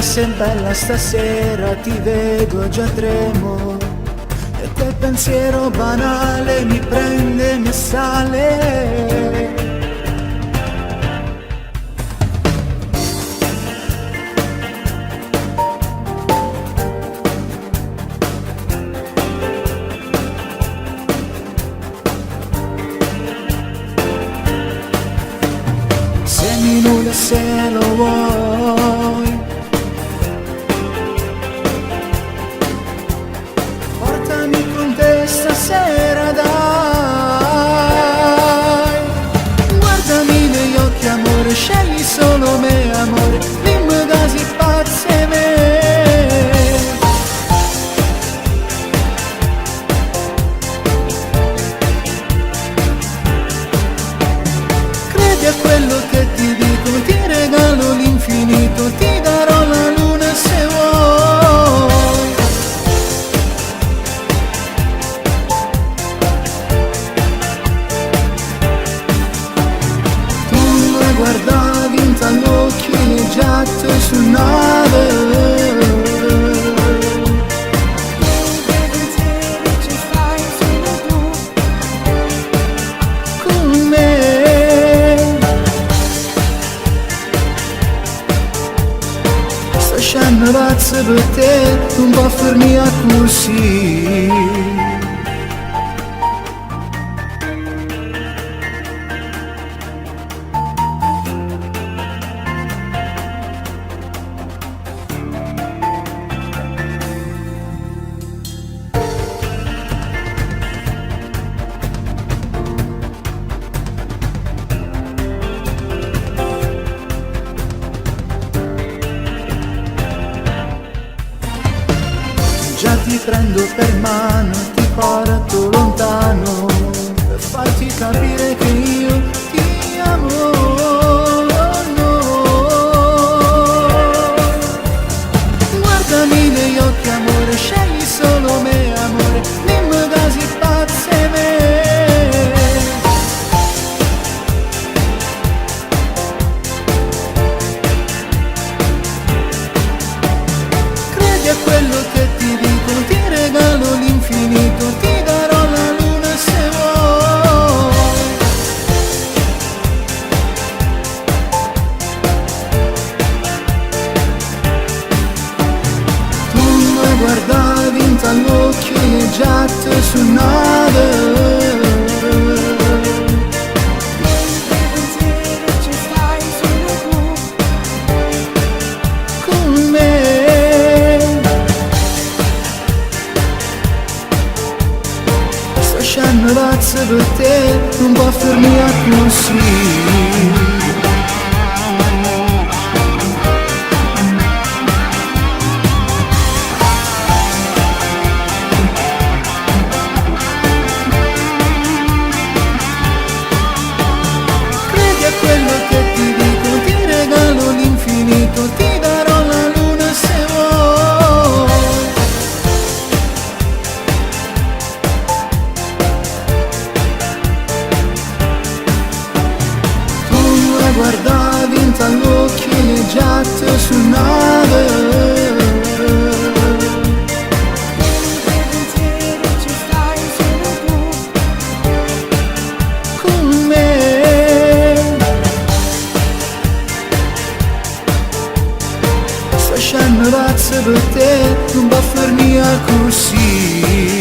Come sei bella stasera, ti vedo e già tremo. E quel pensiero banale mi prende e mi assale. Sei nuda se lo vuoi. Portami con te stasera, dai. Guardami negli occhi, amore, scegli solo me, amore. Dimmi che sei pazza 'e me. Credi a quello che ti dico, ti regalo l'infinito, ti darò la luna se vuoi. Tu mi guardavi 'int'a ll'uocchie e già te sunnave. Dint' 'e pensieri ce stai solo tu. Con me. Sto ascenno pazzo per te, nun po' fernì accussì. Già ti prendo per mano, ti porto lontano per farti capire che io ti amo. No. Guardami negli occhi, amore, scegli solo me, amore, dimmi che sei pazza 'e me. Credi a quello che ti dico, ti regalo l'infinito, ti darò la luna se vuoi. Tu mi guardavi 'int'a ll'uocchie e già te sunnave. Dint' 'e pensieri ce stai solo tu. Con me. Sto ascenno pazzo per te, nun po' fernì accussì. Credi a quello che ti dico, ti regalo l'infinito, ti darò la luna se vuoi. Tu mi guardavi 'int'a ll'uocchie e già te sunnave. Dint' 'e pensieri ce stai solo tu. Con me. Sto ascenno pazzo per te, nun po' fernì accussì.